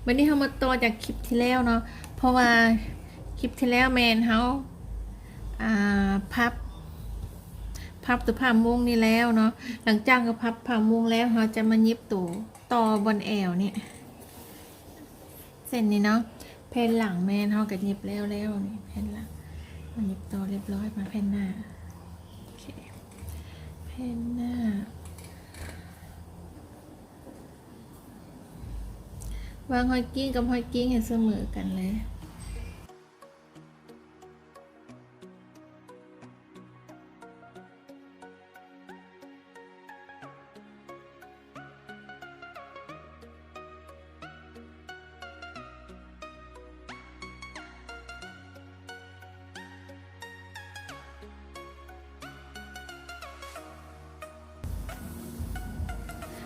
ບັດນີ້ເຮົາມາຕໍ່ຈາກຄລິບທີ່ແລ້ວເນາະ ເພາະວ່າຄລິບທີ່ແລ້ວແມ່ນເຮົາ ອ່າ ພັບ ພັບຕົວຜ້າມຸ້ງນີ້ແລ້ວເນາະ. ຫຼັງຈາກເຮົາພັບຜ້າມຸ້ງແລ້ວ ເຮົາຈະມາຫຍິບໂຕຕໍ່ບ່ອນແອວນີ້ ເສັ້ນນີ້ເນາະ. ແຜ່ນຫຼັງແມ່ນເຮົາກໍຫຍິບແລ້ວແລ້ວນີ້ ແຜ່ນຫຼັງ ມາຫຍິບຕໍ່ຮຽບຮ້ອຍ. ມາແຜ່ນໜ້າ ໂອເຄ ແຜ່ນໜ້າ ວາງຮອຍກີ້ງກັບຮອຍກີ້ງໃຫ້ສະເໝີກັນເລີຍ.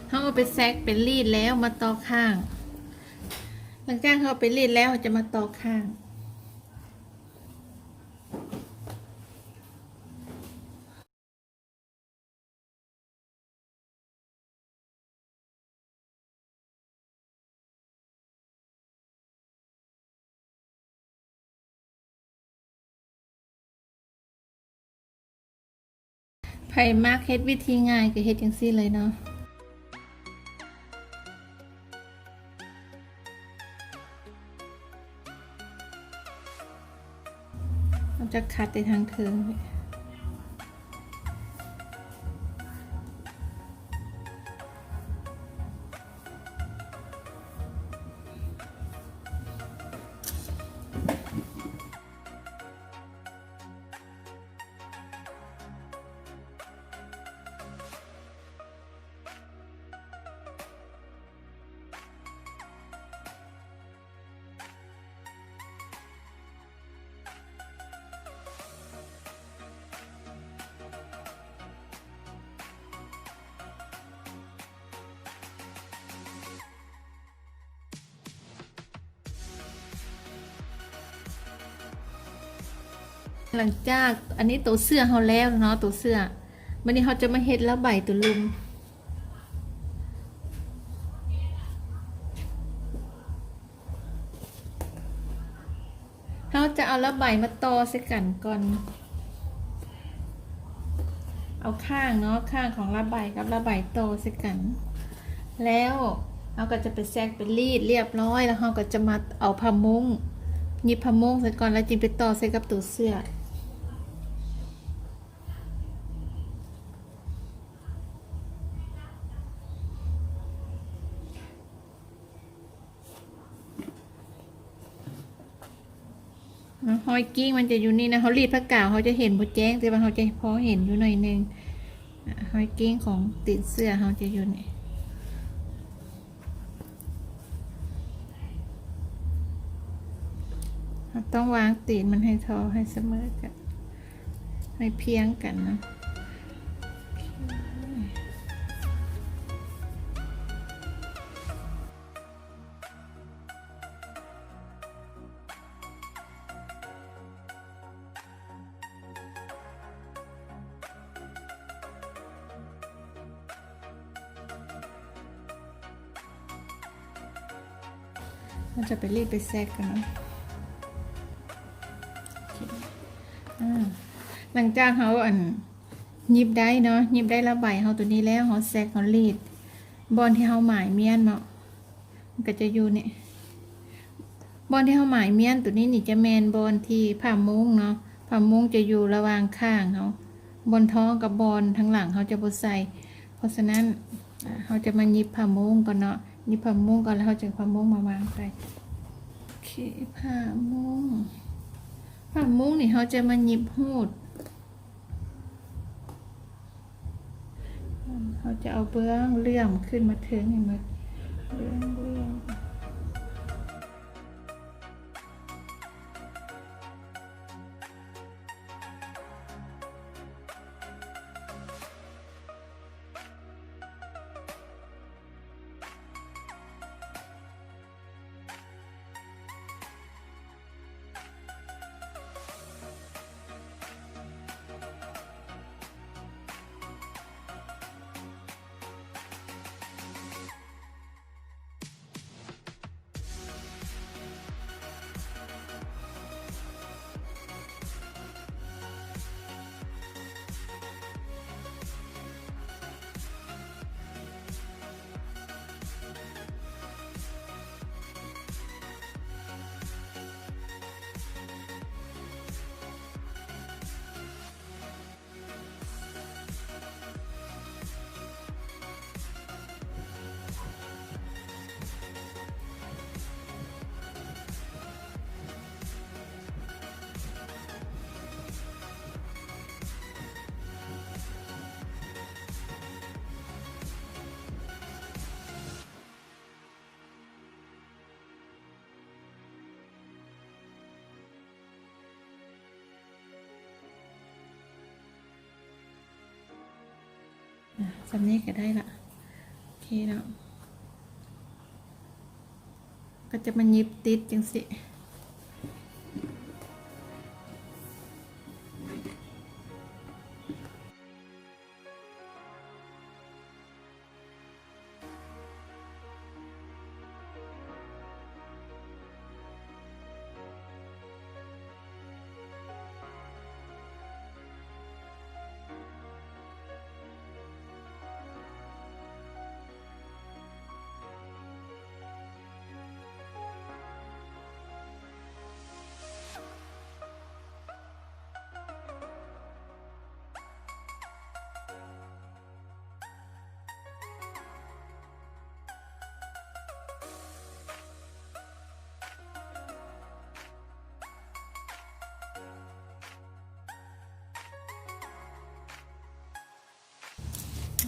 ເຮົາເອົາໄປແຊກເປັນລີດແລ້ວມາຕໍ່ຂ້າງ. ຫຼັງຈາກເຮົາເອົາໄປລີດແລ້ວ ເຮົາຈະມາຕໍ່ຂ້າງ. ໃຜມັກເຮັດວິທີງ່າຍກໍເຮັດຈັ່ງຊີ້ເລີຍເນາະ. ເຮົາຈະຄັດແຕ່ທາງເທິງ. ຫຼັງຈາກອັນນີ້ໂຕເສື້ອເຮົາແລ້ວເນາະ ໂຕເສື້ອ ບັດນີ້ເຮົາຈະມາເຮັດລະໄບໂຕລຸ່ມ. ເຮົາຈະເອົາລະໄບມາຕໍ່ໃສ່ກັນກ່ອນ ເອົາຂ້າງເນາະ ຂ້າງຂອງລະໄບກັບລະໄບຕໍ່ໃສ່ກັນ ແລ້ວເຮົາກໍຈະໄປແຊກເປັນລີດລຽບຮ້ອຍ ແລ້ວເຮົາກໍຈະມາເອົາຜ້າມຸ້ງ ຫຍິບຜ້າມຸ້ງໃສ່ກ່ອນ ແລ້ວຈຶ່ງໄປຕໍ່ໃສ່ກັບໂຕເສື້ອ. ຮອຍກີ້ງມັນຈະຢູ່ນີ້ນະ ເຮົາລີດຜ້າກາວ ເຮົາຈະເຫັນບໍ່ແຈ້ງ ແຕ່ວ່າເຮົາຈະພໍເຫັນຢູ່ໜ້ອຍໜຶ່ງ ຮອຍກີ້ງຂອງຕີນເສື້ອເຮົາຈະຢູ່ນີ້. ເຮົາຕ້ອງວາງຕີນມັນໃຫ້ທໍ່ ໃຫ້ສະເໝີກັນ ໃຫ້ພຽງກັນເນາະ. ເຮົາຈະໄປລີດໄປແຊກກັນເນາະ. ອາ ຫຼັງຈາກເຮົາ ອັນ ຫຍິບໄດ້ເນາະ ຫຍິບໄດ້ລະໄບເຮົາໂຕນີ້ແລ້ວ ເຮົາແຊກ ເຮົາລີດ ບ່ອນທີ່ເຮົາໝາຍມ້ຽນເນາະ ມັນກໍຈະຢູ່ນີ້ ບ່ອນທີ່ເຮົາໝາຍມ້ຽນໂຕນີ້ນີ້ ຈະແມ່ນບ່ອນທີ່ຜ້າມຸ້ງເນາະ ຜ້າມຸ້ງຈະຢູ່ລະຫວ່າງຂ້າງເຮົາ ບ່ອນທ້ອງກັບບ່ອນທາງຫຼັງເຮົາຈະບໍ່ໃສ່. ເພາະສະນັ້ນ ເຮົາຈະມາຫຍິບຜ້າມຸ້ງກ່ອນເນາະ ຫຍິບຜ້າມຸ້ງກ່ອນ ແລ້ວເຮົາຈະເອົາຜ້າມຸ້ງມາວາງໃສ່. ໂອເຄ ຜ້າມຸ້ງ ຜ້າມຸ້ງນີ້ເຮົາຈະມາຫຍິບຮູດ ເຮົາຈະເອົາເບື້ອງເຫຼື້ອມຂຶ້ນມາເທິງໃຫ້ໝົດ ເບື້ອງເຫຼື້ອມ. ໂ ອ່ະ ສ່ຳນີ້ກໍໄດ້ລະ ໂອເຄເນາະ ກໍຈະມາຫຍິບຕິດຈັ່ງຊີ້.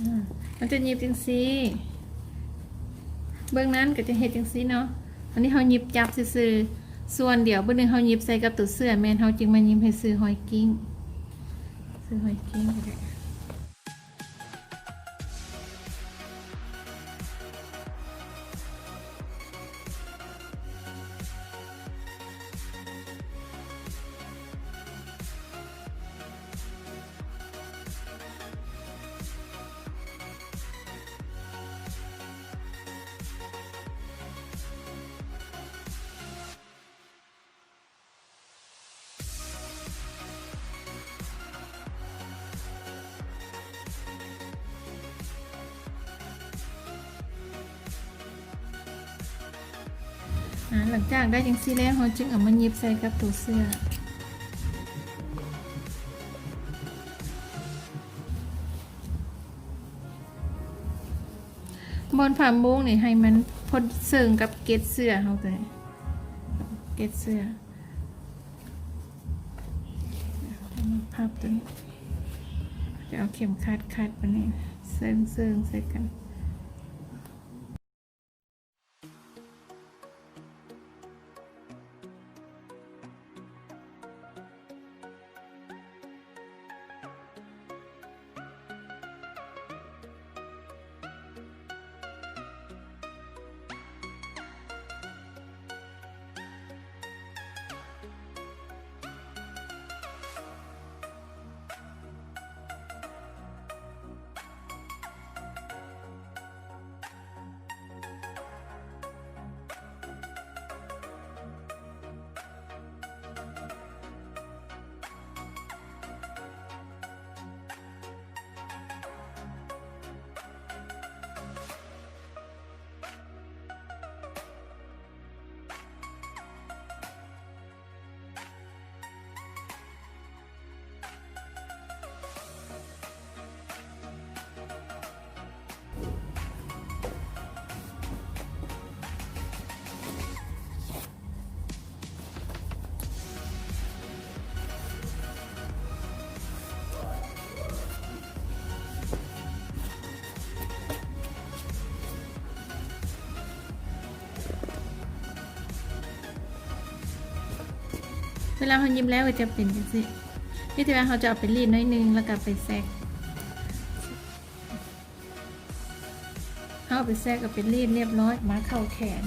ອາ ມັນຈະຫຍິບຈັ່ງຊີ້ ເບື້ອງນັ້ນກໍຈະເຮັດຈັ່ງຊີ້ເນາະ. ອັນນີ້ເຮົາຫຍິບຈັບຊື່ໆ ສ່ວນດຽວບາດໜຶ່ງເຮົາຫຍິບໃສ່ກັບຕົວເສື້ອ ແມ່ນເຮົາຈຶ່ງມາຫຍິບໃຫ້ຊື່ຮອຍກິ້ງ ຊື່ຮອຍກິ້ງກໍໄດ້. ອາ ຫຼັງຈາກໄດ້ຈັ່ງຊີ້ແລ້ວ ເຮົາຈຶ່ງເອົາມາຫຍິບໃສ່ກັບຕົວເສື້ອ. ບ່ອນຜ້າມຸ້ງນີ້ໃຫ້ມັນພົດເຊິ່ງກັບເກັດເສື້ອເຮົາ ເກັດເສື້ອ ພັບຕົວນີ້ ຈະເອົາເຂັມຂັດຂັດປານນີ້ ເຊິ່ງໆໃສ່ກັນ. ເວລາເຮົາຫຍິບແລ້ວກໍຈະເປັນຈັ່ງຊີ້ ມີແຕ່ວ່າເຮົາຈະເອົາໄປລີດໜ້ອຍໜຶ່ງ ແລ້ວກໍໄປແຊກ ເຮົາເອົາໄປແຊກ ເອົາໄປລີດລຽບຮ້ອຍ ມາເຂົ້າແຂນ.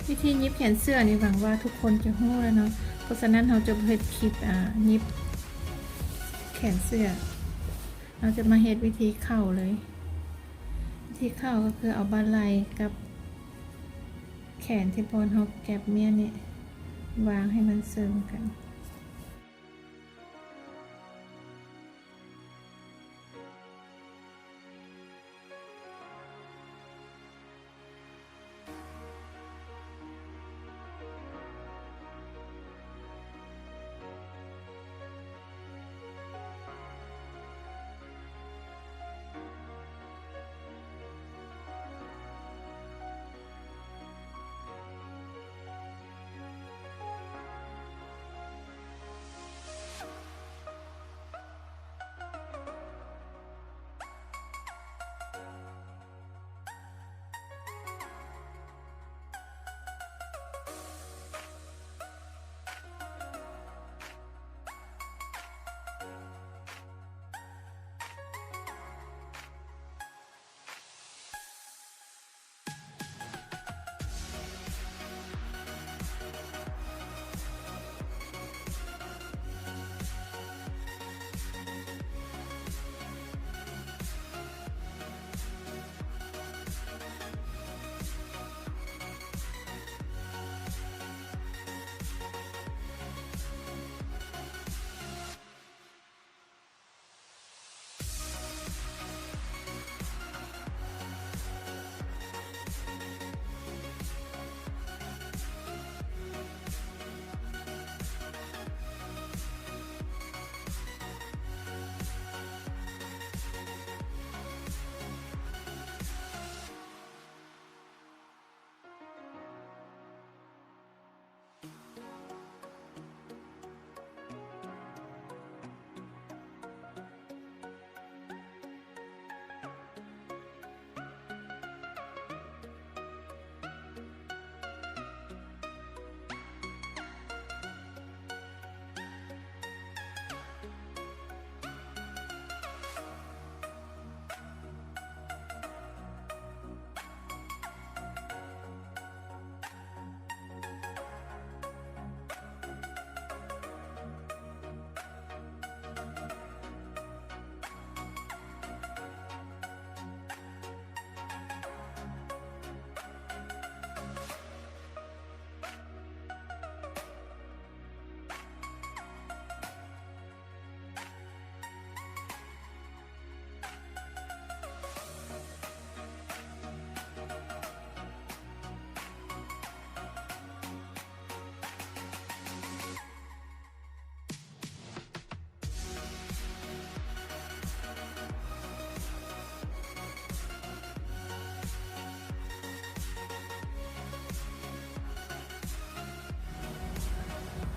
ວິທີຫຍິບແຂນເສື້ອນີ້ ຫວັງວ່າທຸກຄົນຈະຮູ້ແລ້ວເນາະ, ເພາະສະນັ້ນເຮົາຈະບໍ່ເຮັດຄລິບ ອາ ຫຍິບແຂນເສື້ອ, ເຮົາຈະມາເຮັດວິທີເຂົ້າເລີຍ. ວິທີເຂົ້າກໍຄືເອົາບ່າໄຫຼ່ກັບແຂນທີ່ບ່ອນເຮົາແກັບມ້ຽນນີ້ ວາງໃຫ້ມັນເຊິ່ງກັນ.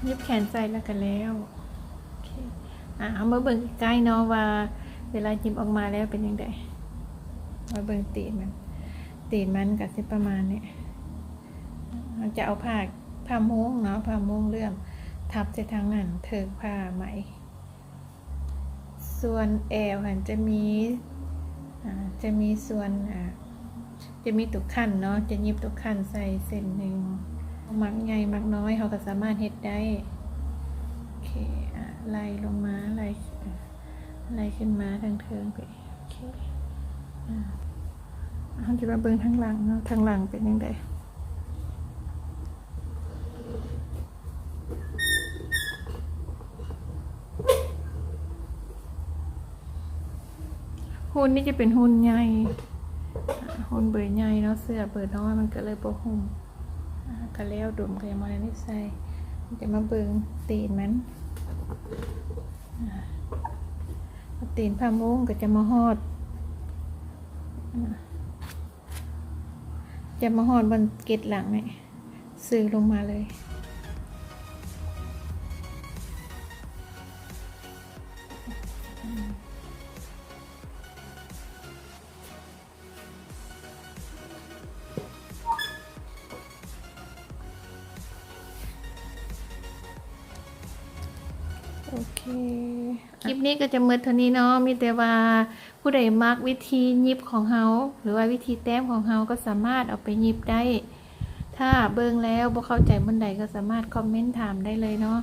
ຍິບແຂນໃສ່ແລ້ວກໍແລ້ວ. ໂອເຄ ອ່າ ເຮົາມາເບິ່ງໃກ້ໆເນາະວ່າເວລາຍິບອອກມາແລ້ວເປັນຈັ່ງໃດ. ມາເບິ່ງຕີນມັນ ຕີນມັນກໍຊິປະມານນີ້. ເຮົາຈະເອົາຜ້າ ຜ້າມຸ້ງເນາະ ຜ້າມຸ້ງເລື່ອມທັບໃສ່ທາງນັ້ນ ເທີກຜ້າໄໝ. ສ່ວນແອວຫັ້ນຈະມີ ອ່າ ຈະມີສ່ວນ ອ່າ ຈະມີຕົວຂັ້ນເນາະ ຈະຫຍິບຕົວຂັ້ນໃສ່ເສັ້ນໜຶ່ງ. ມັກໃຫຍ່ມັກນ້ອຍເຮົາກໍສາມາດເຮັດໄດ້. ໂອເຄ ອ່າ ໄລ່ລົງມາ ໄລ່ ໄລ່ຂຶ້ນມາທາງເທິງໄປ. ໂອເຄ ອ່າ ເຮົາຈະມາເບິ່ງທາງຫຼັງເນາະ ທາງຫຼັງເປັນຈັ່ງໃດ. ຫຸ່ນນີ້ຈະເປັນຫຸ່ນໃຫຍ່ ຫຸ່ນເບີໃຫຍ່ເນາະ ເສື້ອເບີນ້ອຍມັນກໍເລີຍບໍ່ຫຸ່ມ. ອ່າ ກໍແລ້ວ ດົມກໍຍັງບໍ່ໄດ້ໃສ່. ຈະມາເບິ່ງຕີນມັນ ອ່າ ຕີນຜ້າມຸ້ງກໍຈະມາຮອດ ອ່າ ຈະມາຮອດບ່ອນເກັດຫຼັງນີ້ ຊື່ລົງມາເລີຍ. ໂອເຄ ຄລິບນີ້ກໍຈະໝົດເທົ່ານີ້ເນາະ. ມີແຕ່ວ່າຜູ້ໃດມັກວິທີຫຍິບຂອງເຮົາ ຫຼືວ່າວິທີແຕ້ມຂອງເຮົາ ກໍສາມາດເອົາໄປຫຍິບໄດ້. ຖ້າເບິ່ງແລ້ວບໍ່ເຂົ້າໃຈບ່ອນໃດ ກໍສາມາດຄອມເມັນຖາມໄດ້ເລີຍເນາະ.